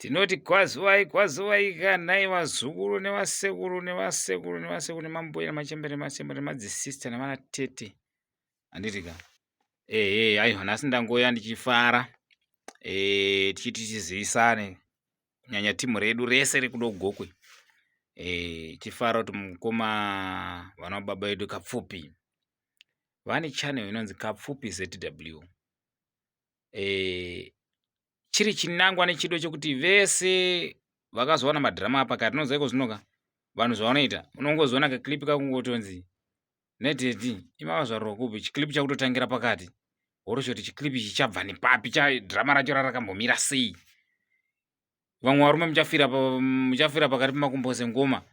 Tinoti kwaziwai kwaziwai kanai vazukuru nevasekuru nevasekuru nevasekuru nemambuya nemachembere nemachembere nemadzisista nevanatete handiti ka ehe aiwa nhasi ndangoya ndichifara e, tichiti tizivisane kunyanya timu redu rese rekudo gokwe e, chifara kuti mukoma vana baba vedu kapfupi vane channel inonzi kapfupi zw e, chiri chinangwa nechido chekuti vese vakazowana madhirama apa kare tinoziva iko zvinoka vanhu zvavanoita unongozoona kaclip kakungotonzi nedhedhi imavazvarurwa kupi chiclip chakutotangira pakati woroshoti chiclip ichi chabva nepapi dhirama racho rarakambomira sei vamwe varume muchafira muchafira pakati pemakumbo sengoma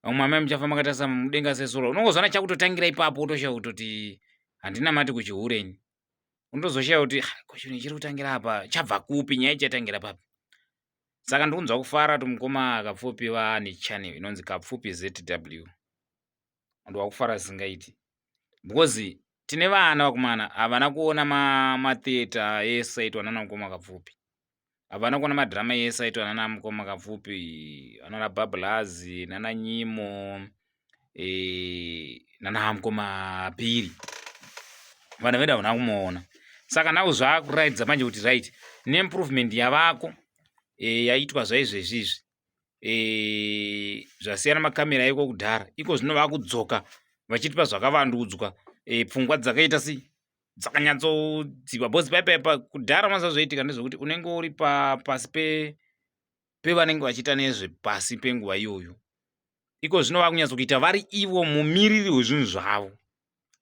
vamwe amai muchafa makatarisa mudenga sesoro unongozoona chakutotangira ipapo wotoshaya kutoti handina mati kuchihure ini unotozoshaya kuti ah, ko chinhu chiri kutangira apa chabva kupi nyaya ichatangira papi saka ndikunzwa kufara kuti mukoma kapfupi vane channel inonzi kapfupi zw ndwakufara zvisingaiti because tine vana vakomana havana kuona matheatre ese aitwa nana mukoma kapfupi havana kuona madhirama ese aitwa nana mukoma kapfupi anana bablazi nana nyimo e, nana mukoma piri vana vedu havana kumuona saka now zvakuraidza manje kuti right neimprovement yavako e, yaitwa zvaizvezvi izvi e, zvasiyana makamera aiko kudhara iko zvino vakudzoka vachitipa zvakavandudzwa e, pfungwa dzakaita sei dzakanyatsodziva bhozi paipa kudhara mazuva zvoitika ndezvekuti unenge uri pasi pe pevanenge vachiita nezvepasi penguva iyoyo iko zvino vakunyatsokuita vari ivo mumiriri wezvinhu zvavo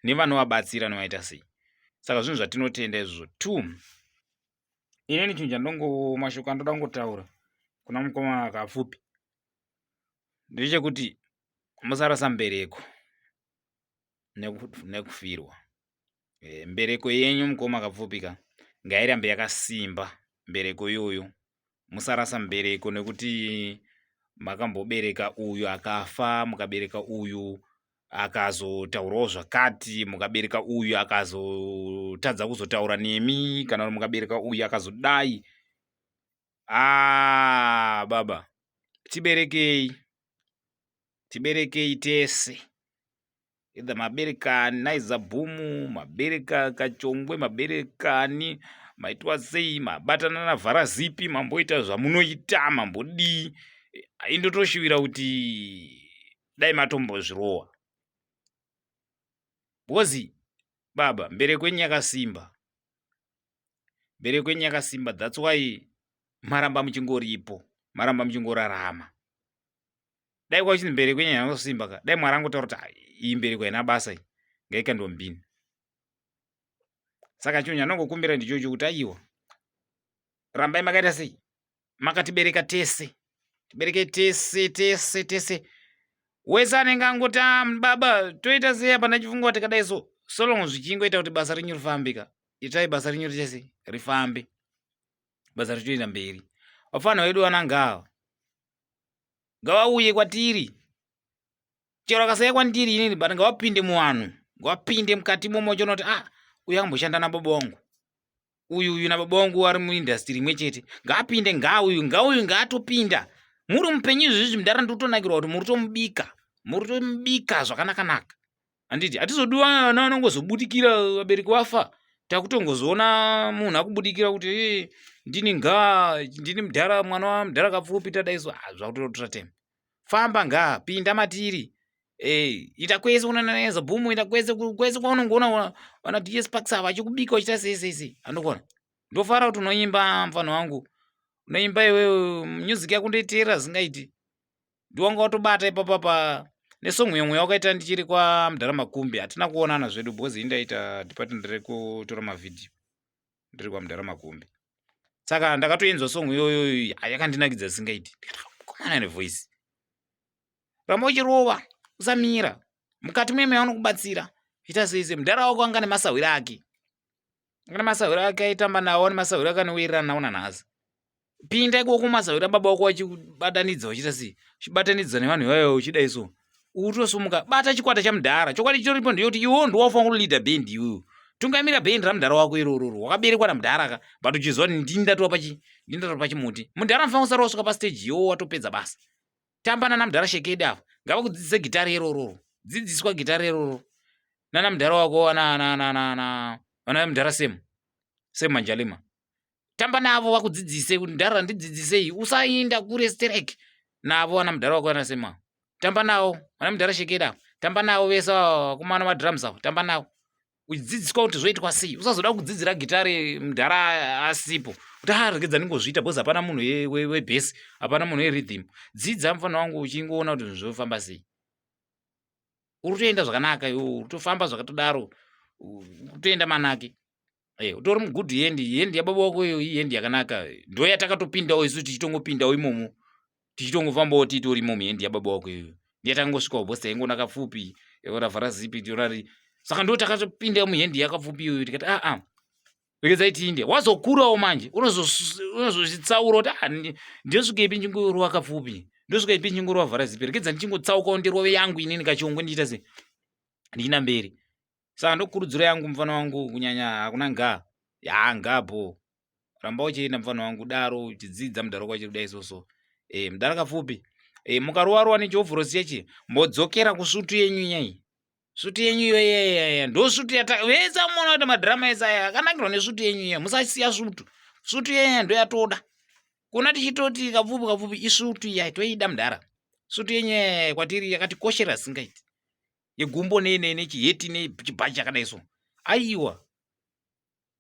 nevanovabatsira novaita sei saka zvinhu zvatinotenda izvozvo two inini chinhu chandongo mashoko andoda kungotaura kuna mukoma kapfupi ndechekuti musarasa mbereko nekufirwa e, mbereko yenyu mukoma kapfupi ka ngairambe yakasimba mbereko iyoyo musarasa mbereko nekuti makambobereka uyu akafa mukabereka uyu akazotaurawo zvakati mukabereka uyu akazotadza kuzotaura nemi kana kuti mukabereka uyu akazodai ah baba tiberekei tiberekei tese either mabereka naiza bhumu mabereka kachongwe maberekani maitwa sei mabatana navharazipi mamboita zvamunoita mambodii indotoshuvira kuti dai matombozvirowa because baba mbereko yenyu yakasimba mbereko yenyu yakasimba thats why maramba muchingoripo maramba muchingorarama dai kwachinzi mbereko yenyu yakasimba ka dai mwari angotaura kuti ah, iyi mbereko haina basa iyi ngaikandwa mubhini saka chinhu chandongokumbira ndichocho kuti aiwa rambai makaita sei makatibereka tese tibereke tese tese tese wese anenge angoti ah, baba toita sei apa ndachifunga tikadai so so long zvichingoita kuti basa renyu rifambe ka itai basa renyu richese rifambe basa richitoenda mberi vafana vedu vana ngava ngavauye kwatiri chero akasaya kwandiri inini but ngavapinde muvanhu ngavapinde mukati momo vachiona kuti ah uyu akamboshanda nababa wangu uyu uyu nababa wangu ari muindastry imwe chete ngaapinde ngauyu ngauyu ngaatopinda muri mupenyu izvizvi mudhara ndikutonakirwa kuti muri tomubika muri tomubika zvakanakanaka handiti hatizodiwa vana vanongozobudikira vabereki vafa takutongozoona munhu akubudikira kuti eh, ndini nga ndini mudhara mwana wamudhara kapfupi tadaiso ah, zvakutotora teme famba nga pinda matiri eh, ita kwese unananeza bhumu ita kwese kwese kwaunongoona vana ds parks ava vachikubika uchiita sei sei sei andikuona ndofara kuti unoimba mfana wangu unoimba iwewe music yako ndoiteerera zingaiti ndiwanga watobata ipapa pa nesong yomwe yawakaita ndichiri kwamudhara makumbi hatina kuonana zvedu because indaita department rekutora mavhidhiyo ndiri kwamudhara makumbi saka ndakatoinzwa song iyoyo yakandinakidza singaiti komana nevoice ramba uchirova usamira mukati meme vanokubatsira ita sei sei mudhara wako anga nemasahwira ake anga nemasahwira ake aitamba nawo nemasahwira ake anowirirana nawo nanhasi pinda ikoko masahwira baba wako wachibatanidza uchiita sei uchibatanidza nevanhu ivayo uchidai so utosumuka bata chikwata chamudhara chokwadi chitoripo ndeyekuti iwewo ndiwo wafanira kuleader band iwewe Tungamira bhendi ramudhara wako irororo. Wakaberekwa namudhara ka but uchiziva kuti ndini ndatova pachi ndini ndatova pachimuti. Mudhara anofanira kusara wasvika pastage iwo watopedza basa. Tamba nana mudhara Shekedi ava. Ngavakudzidzise gitare irororo. Dzidziswa gitare irororo. Nana mudhara wako ana ana ana ana ana mudhara Sam. Sam Manjalima. Tamba navo vakudzidzise kuti mudhara ndidzidzisei. Usainda kure sterek navo ana mudhara wako ana Sam ava. Tamba navo ana mudhara Shekedi ava. Tamba navo vese ava vakomana madrums ava. Tamba navo. Uchidzidziswa kuti zvoitwa sei. Usazoda kudzidzira gitare mudhara asipo. Kuti ah regedza ndingozviita because hapana munhu webhesi, hapana munhu werhythm. Dzidza mufana wangu uchingoona kuti zvinhu zvofamba sei. Uri kutoenda zvakanaka iwe, uri kutofamba zvakatodaro. Uri kutoenda manake. Eh, utori mugood hand, hand yababa wako iyo ihand yakanaka. Ndo yatakatopindawo isu tichitongopindawo imomo. Tichitongofambawo titori imomo hand yababa wako iyo. Ndiye takangosvikawo boss taingoona kapfupi, ravhara zipi torari. Saka ndo takatopinda muhand yakapfupi iyoyo tikati ah ah. Regedzai tiinde. Wazokurawo manje, unozozvitsaura kuti ah ndosvika ipi ndingorova kapfupi. Ndosvika ipi ndingorova vhara zipi. Regedza ndichingotsaukawo ndirove yangu inini kachongwe ndichiita sei? Ndichienda mberi. Saka ndokurudziro yangu mufana wangu kunyanya hakuna ngaa. Yaa ngaa bho. Ramba uchienda mufana wangu daro uchidzidza mudhara wako achiri kudai so so. Eh mudhara kapfupi. Eh mukarowa rowa nechiovhorosi chechi modzokera kusvutu yenyu nyai. Svutu yenyu iyo iya iya ndo svutu yata vese amuona kuti madrama ese aya akanakirwa nesvutu yenyu iya musasiya svutu. Svutu iya ndo yatoda. Kuna tichitoti kapfupi kapfupi isvutu iya toida mudhara. Svutu yenyu iya kwatiri yakatikoshera singaiti. Yegumbo ne ne nechiheti nechibhachi chakadai so. Aiwa.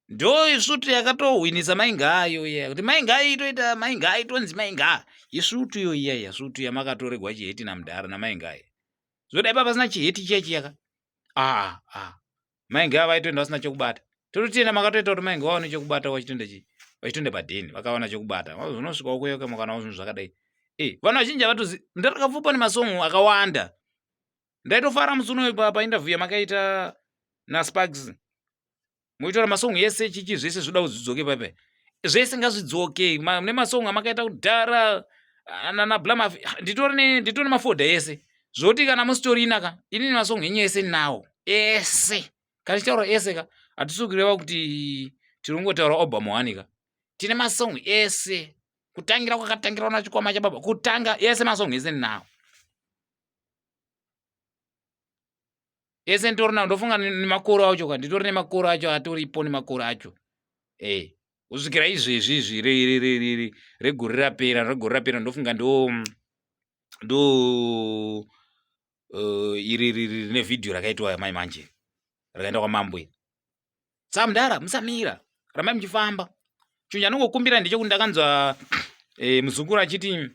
Ndo isvutu yakatohwinisa mai Ngaa iyo iya kuti mai Ngaa itoita mai Ngaa itonzi mai Ngaa. Isvutu iyo iya iya svutu yamakatoregwa chiheti namudhara namai Ngaa. Zvodai pa pasina chiheti chiya chiya ka. Ah ah. Mai Ngaa vaitoenda vasina chokubata. Tototenda makatoita kuti mai Ngaa vaone chokubata vachitoenda chi vachitoenda padheni vakawana chokubata. Unosvika ukuyoka mukanawo zvinhu zvakadai. Eh, vanhu vazhinji havatozi ndakapfupa nemasongo akawanda. Ndaitofara musi unoyu pa pa interview yamakaita naSparks. Muitora masong yese chichi zvese zvoda kuti zvidzoke paipai. Zvese ngazvidzoke nemasong amakaita kudhara nana Blama nditori ne nditori nemafolder ese. Zvoti kana musitorina ka inini masong enyu ese nawo ese. Kana tichitaura ese ka hatisi kureva kuti tiri kungotaura album one ka. Tine masong ese kutangira kwakatangira na chikwama chababa kutanga ese masong ese nawo. Ese nditori nawo ndofunga nemakore acho ka nditori nemakore acho atoripo nemakore acho eh kusvikira izvezvi izvi regore rapera regore rapera ndofunga ndo ndo iri rine vhidhiyo rakaitwa mai manje rakaenda kwamambo iri. Saka mudhara musamira rambai muchifamba. Chinhu chandingokumbira ndechekuti ndakanzwa eh, muzukuru achiti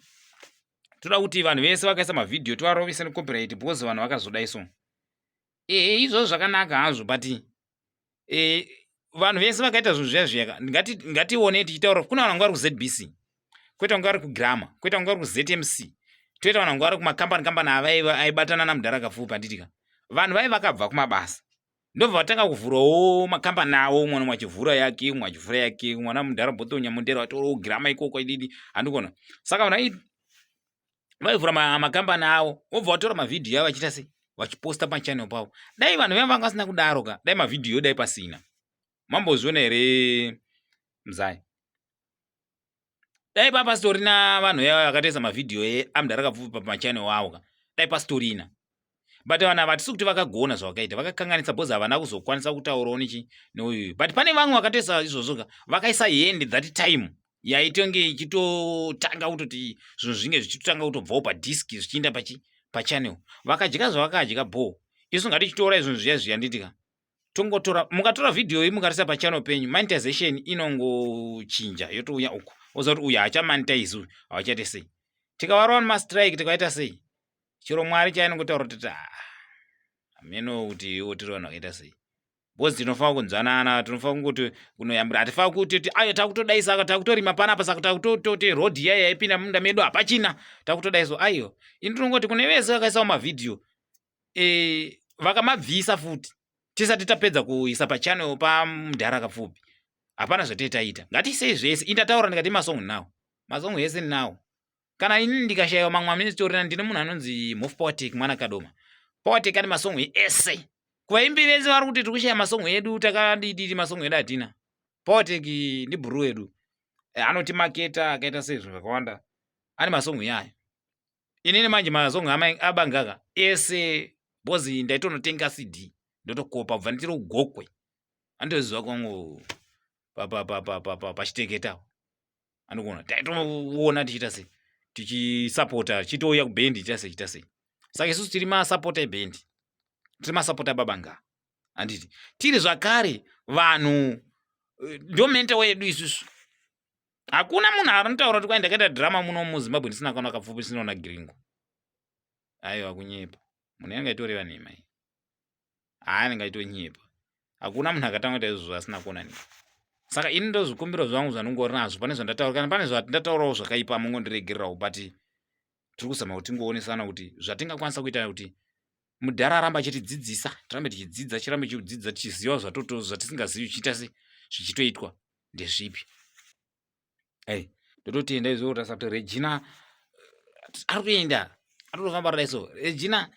toda kuti vanhu vese vakaisa mavhidhiyo tivarovese necopyright because vanhu vakazodai so. Ehe izvozvo zvakanaka hazvo but eh, vanhu vese vakaita zvinhu zviya zviya ngatione tichitaura kuna vanhu vanga vari kuZBC koita vanga vari kuGramma koita vanga vari kuZMC toita vanhu vanga vari kumakambani kambani aibatana namudhara Kapfupi handiti ka vanhu vaive vakabva kumabasa ndobva vatanga kuvhurawo makambani avo umwe nomwe achivhura yake umwe achivhura yake umwe ana mudhara botho nyamundera vatorawo girama ikoko ididi handikuona saka vanhu vaivhura makambani avo vobva vatora mavhidhiyo avo vachiita sei vachiposta pachannel pavo dai vanhu vaiva vanga vasina kudaro ka dai mavhidhiyo dai pasina mambozviona here mzai dai papasitorina vanhu yava vakatoisa mavhidhiyo amudhara kapfupi pamachannel avo ka dai pasitorina but vanhu ava hatisi kuti vakagona zvavakaita vakakanganisa because havana kuzokwanisa kutaurawo nechi neuyuyu but pane vamwe vakatoisa izvozvo ka vakaisa hand that time yaitonge ichitotanga kutoti zvinhu zvinge zvichitotanga kutobvawo padisk zvichiinda pachi pachannel vakadya zvavakadya bho isu ngatichitora izvinhu zviya zviya nditika tongotora mukatora vhidhiyo iyi mukarisa pachannel penyu monetization inongochinja yotouya uku oziva kuti uyu haachamonetize uyu havachaite sei tikavarova nemastrike tikaita sei chero mwari chainongotaura kuti ah, hameno kuti iwo tiri vanhu vakaita sei because tinofanira kunzwanana tinofanira kungoti kunoyambira hatifanira kuti ti ayo takutodai saka takutorima panapa saka takutototi road iya yaipinda munda medu hapachina takutodai so aiyo ini tinongoti kune vese vakaisawo mavhidhiyo e, vakamabvisa futi tisati tapedza kuisa pachannel pamudhara kapfupi hapana zvatee taita ngatiisei zvese indataura ndikati masong now masong ese now kana ini ndikashaiwa mamwe amene titorina ndine munhu anonzi Mhofu Powertech mwana Kadoma Powertech ane masong ese. Kuvaimbi vese vari kuti tiri kushaya masong edu takadididi masong edu hatina. Powertech ndibhuru wedu eh, anotimaketa akaita sei zvinhu zvakawanda ane masong iyayo. Inini manje masong abangaka ese bhozi ndaitonotenga CD ndotokopa kubva nditiri kugokwe andoziva kwangu pachiteketa anokuona taitoona tichiita sei tichisapota tichitouya kubhendi tichiita sei tichiita sei saka isusu tiri masapota ebhendi tiri masapota ababa ngaa handiti tiri zvakare vanhu eh, ndo menta wedu isusu hakuna munhu anotaura kuti kwai ndakaita drama muno muzimbabwe ndisina kana kapfupi ndisina ona giringo aiwa kunyepa munhu yange aitoreva nhema iyi haa anenge achitonyepa hakuna munhu akatanga kuita izvozvo asina kuona nei saka ini ndozvikumbiro zvangu zvandingori nazvo pane zvandataura kana pane zvandataurawo zvakaipa mungondiregererawo but tiri kuzama kuti tingoonesana kuti zvatingakwanisa kuita kuti mudhara aramba achitidzidzisa tirambe tichidzidza chirambe chidzidza tichiziva zvatoto zvatisingazivi chiita se zvichitoitwa ndezvipi Hey, ndototenda izvo kutarisa kuti Regina eh, ari kuenda ari kutofamba radai so Regina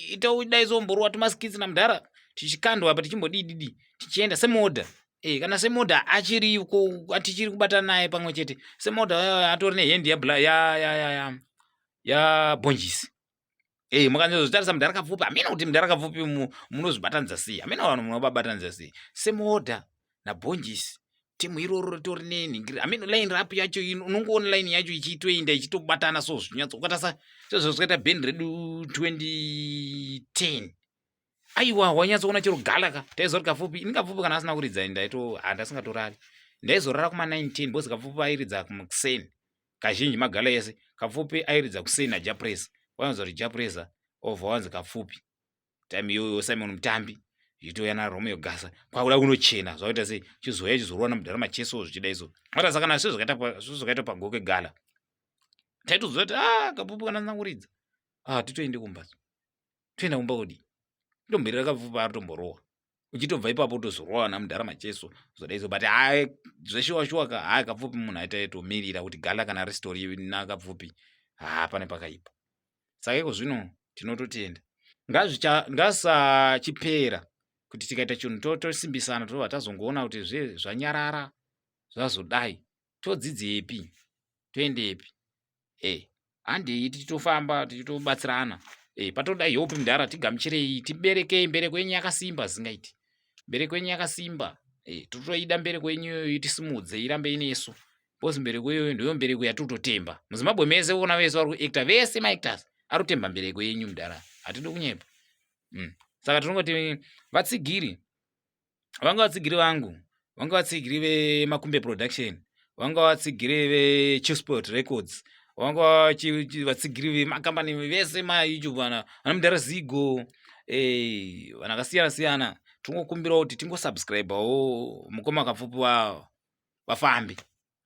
ita so mborwa tumaskits namudhara tichikandwa apa tichimbodii didi tichienda semoda Eh, kana semoda achiriko tichiri kubatana naye pamwe chete semoda eh, atori nehendi ya ya ya ya ya ya bonjisi Eh, mukanyazotarisa mudhara kapfupi hameno kuti mudhara kapfupi munozvibatanidza sei hameno vanhu munobabatanidza sei semoda nabhonjisi timu iroro ritori nenhingiri hameno line rap yacho unongoona line yacho ichitoenda ichitobatana so zvinyatso ukatasa sezvazvakaita band redu 2010 aiwa wanyatsoona chero gala ka taiziva kuti kapfupi ini kapfupi kana asina kuridza ndaito handasingatorari ndaizorara kuma 9 10 because kapfupi airidza kumakuseni kazhinji magala ese kapfupi airidza kuseni najapresa wainzwa kuti japresa obva wanzi kapfupi time iyoyo simon mutambi zvichitouya naromeo gasa kwakuda kunochena zvakuita sei chizouya chizorova namudhara macheso zvichida iso ata saka nazvo zvakaita pagoke gala taitoziva kuti a ah, kapfupi kana asina kuridza a ah, titoende kumbatso toenda kumba kudii tombirira kapfupi aritomborowa uchitobva ipapo utozorowa namudhara macheso zvodai so but hayi zveshuwa shuwa ka hayi kapfupi munhu aita etomirira kuti gala kana risitori nakapfupi haa pane pakaipa saka iko zvino tinototenda ngazvisachipera kuti tikaita chinhu tosimbisana tobva tazongoona kuti zve zvanyarara zvazodai todzidzepi toendepi e handei tichitofamba tichitobatsirana e patoda help mudhara tigamuchirei tiberekei mbereko yenyu yakasimba zingaiti mbereko yenyu yakasimba e totoida mbereko yenyu iyoyo itisimudze irambe inesu because mbereko iyoyo ndiyo mbereko yatiri kutotemba muzimbabwe mese uona vese vari kuacta vese maactors ari kutemba mbereko yenyu mudhara hatidi kunyepa mm. saka tinongoti vatsigiri vanga vatsigiri vangu vanga vatsigiri vemakumbe production vanga vatsigiri vechsport records vanga vatsigiri vemakambani vese mayoutube vana vana mudhara zigo eh, vanhu akasiyana siyana tingokumbirawo kuti tingosubscribewo mukoma kapfupi vafambe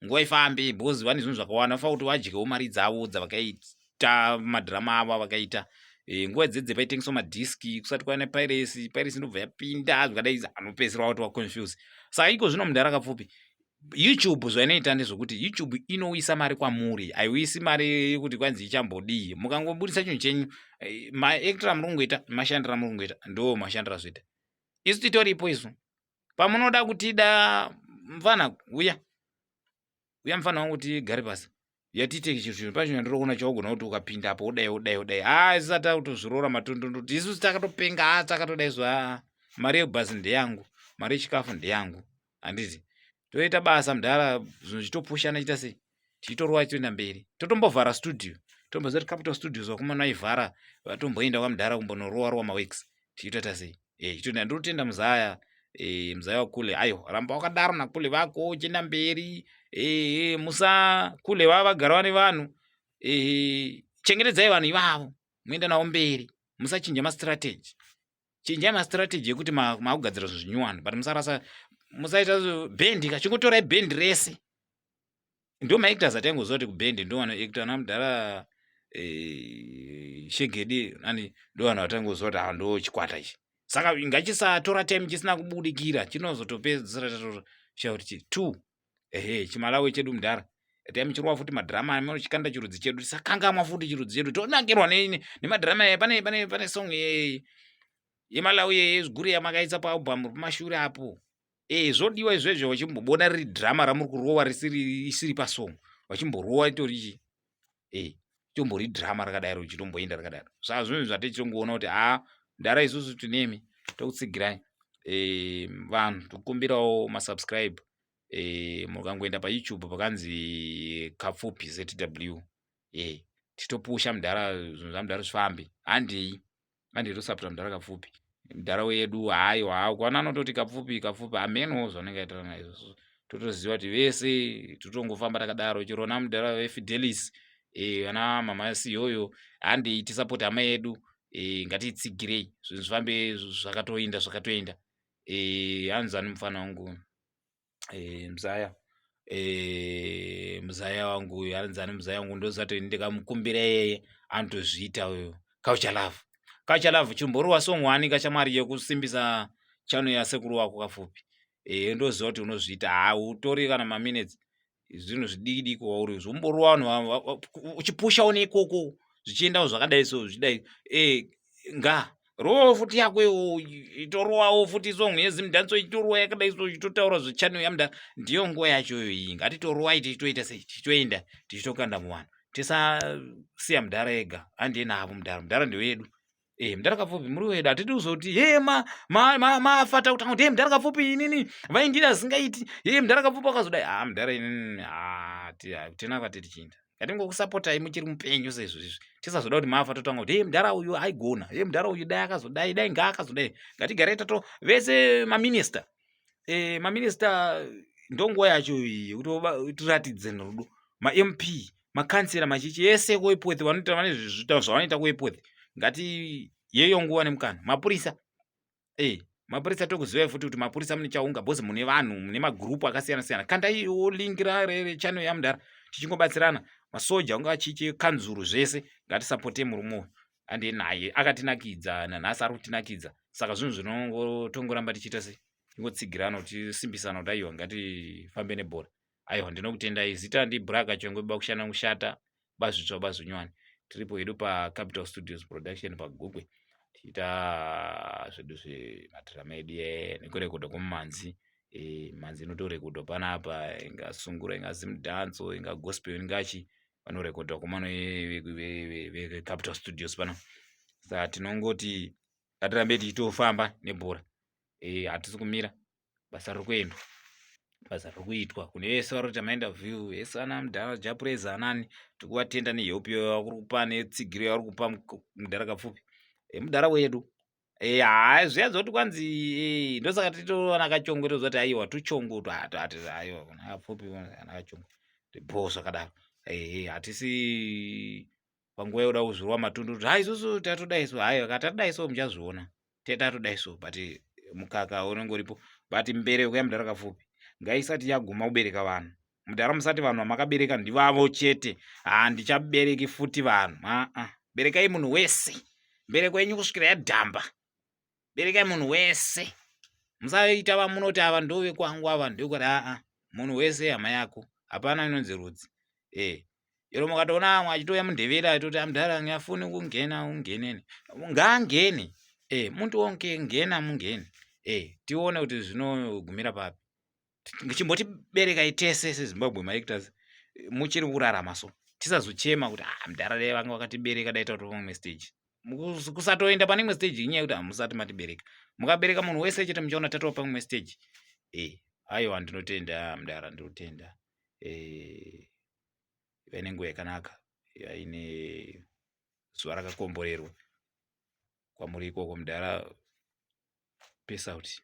nguva ifambe because vane zvinhu zvakawanda vafanira kuti vadyewo mari dzavo dzavakaita madhirama avo avakaita e, nguva dzedze paitengeswa madhiski kusati kwava nepairesi pairesi ndobva yapinda zvakadai anopedzisira wati waconfuse saka iko zvino mudhara kapfupi youtube zvainoita ndezvekuti youtube inouyisa mari kwamuri haiuyisi mari yekuti kwanzi ichambodii mukangobudisa chinhu chenyu eh, maactor amuri kungoita mashandiro amuri kungoita ndo mashandiro azvoita isu titoripo isu pamunoda kutida mfana uya uya mfana wangu tigare pasi yatiite chinhu chinhu pane chinhu chandinoona chaugona kuti ukapinda apo udai udai udai haa isu sati takutozviroora matundundu kuti isusu takatopenga haa takatodai so haa mari yebhazi ndeyangu mari yechikafu ndeyangu handiti toita basa mudhara zvinhu zvichitopushana chiita sei tichitorova tichitoenda mberi totombovhara studio tomboziva kuti capital studios vakomana vaivhara vatomboenda kwamudhara kumbonorowa rowa maweeks tichitoita sei Eh, chitenda ndinotenda muzaya eh, muzaya wakule ayo ramba wakadaro nakule vako uchienda mberi eh, eh, musa kule vava vagara vane vanhu eh, chengetedzai vanhu ivavo muenda navo mberi musachinja mastrategy chinjai mastrategy ekuti makugadzira zvinhu zvinyuwani but musarasa musaita bhendi ka chingotorai bhendi rese ndo maactors ataingoziva kuti kubhendi ndo vanoacta ana mudhara eh, shegedi nani ndo vanhu vataingoziva kuti ndo chikwata ichi saka ngachisatora time chisina kubudikira chinozotopedzisira tatoshaya kuti chi two ehe chimalawi chedu mudhara time chirova futi madrama chikanda chirudzi chedu tisakangamwa futi chirudzi chedu tonakirwa nemadhirama pane pane pane song yeye YeMalawi yezvigure yamakaisa paalbum kumashure apo. Eh, zvodiwa izvezvo vachimbobona riri drama ramuri kurowa risiri isiri pasong. Vachimborowa itori chi. Eh, tombori drama rakadaro chitomboenda rakadaro. Saka zvinhu zvatichongoona kuti ha ndara isusu tinemi tokutsigirai. Eh, vanhu tokumbirawo masubscribe. Eh, mukangoenda paYouTube pakanzi Kapfupi ZW. Eh, titopusha mudhara zvinhu zvamudhara zvifambe. Handei. Handei tosapota mudhara Kapfupi. Mudhara wedu haiwa kwana anototi Kapfupi Kapfupi hamenowo zvaanenge aitana naizvozvo. Totoziva kuti vese totongofamba takadaro chero na mudhara veFidelis vana mama Siyoyo handei tisapoti hama yedu ngatiitsigirei zvinhu zvifambe zvakatoenda zvakatoenda. Hanzani mufana wangu mzaya mzaya wangu uyu hanzani mzaya wangu ndoziva kuti ndikamukumbira iyeye anotozviita uyu. Culture Love. Culture Love chimborova song one kashamwari yekusimbisa channel yasekuru wako Kapfupi. Ndoziva kuti unozviita hautori kana maminutes zvinhu zvidiki diki wauri zvomborova vanhu uchipushawo neikoko zvichiendawo zvakadai so zvidai nga rovawo futi yako iwo itorowawo futi song yezimudhanso ichitorowa yakadai so ichitotaura zvechannel yamudhara ndiyo nguva yacho iyi ngatitorowai tichitoita sei tichitoenda tichitokanda muvanhu tisasiya mudhara ega handiye navo mudhara mudhara ndewedu. Mudhara Kapfupi muri wedu hatidi kuzoti he mafa takutanga kuti he mudhara Kapfupi inini vaindida zvisingaiti he mudhara Kapfupi akazodai ha mudhara inini tina kwati tichienda ngatingokusapotai muchiri mupenyu seizvozvizvi tisazoda kuti mafa totanga kuti he mudhara uyu aigona he mudhara uyu dai akazodai dai ngaakazodai ngatigarei tato vese maminista maminista ndonguva yacho iyi yekuti tiratidze rudo maMP makansera machichi ese kuEpworth vanoita vane zviita zvavanoita kuEpworth ngati yeyo nguva nemukana mapurisa mapurisa tokuzivai futi kuti mapurisa mune chaunga bhozi mune vanhu mune magurupu akasiyana siyana kandaiwo link rechannel yamudhara tichingobatsirana masoja unga chichi kanzuru zvese ngatisapote murume uyu ande naye akatinakidza nanhasi ari kutinakidza saka zvinhu zvinongotongoramba tichiita sei tingotsigirana tichisimbisana kuti aiwa ngatifambe nebhora. Aiwa ndinokutendai zita ndiBraka Chongwe bakushana kushata bazvitsva bazvinywani tiripo hedu paCapital Studios Production paGukwe tichiita zvedu zvemadhirama edu nekurekodha kwemumanzi. Mhanzi inotorekodhwa panapa inga sungura inga zimudhanso inga gospel ingachi vanorekodha vakomana veCapital Studios pano. Saka tinongoti ngatirambe tichitofamba nebhora hatisi kumira basa riri kuendwa basa riri kuitwa kune vese vari kuita mainterview vese ana mudhara Japureza anani tikuvatenda nehelp yavari kupa netsigiro yavari kupa mudhara Kapfupi mudhara wedu haa zviya zvoti kwanzi ndosaka titoona Kachongwe toziva kuti aiwa tuchongo aiwa Kapfupi ana Kachongwe bho zvakadaro hatisi panguva yekuda kuzvirova matundu kuti hai isusu tatodai so haiwa kana tatodai so muchazviona tatodai so but mukaka unenge uripo but mbereko yamudhara Kapfupi ngaisati yaguma kubereka vanhu mudhara musati vanhu vamakabereka ndivavo chete handichabereki futi vanhu aa berekai munhu wese mbereko yenyu kusvikira yadhamba berekai munhu wese musaita vamunoti ava ndovekwangu ava ndekwati aa munhu wese hama yako hapana inonzi rudzi iro mukatoona amwe achitouya mundevera achitoti amudhara ngiyafuni kungena ungenene ngaangene muntu wonke ngena mungene tione kuti zvinogumira papi chimboti berekai tese seZimbabwe maactors muchiri kurarama so tisazochema kuti ah mudhara dai vanga vakatibereka dai tatova mumwe stage kusatoenda pane imwe stage inyaya yekuti hamusati matibereka mukabereka munhu wese chete muchaona tatova pamwe stage aiwa ndinotenda mudhara ndinotenda ivai nenguva yakanaka ivai nezuva rakakomborerwa kwamuri ikoko mudhara. Peace out.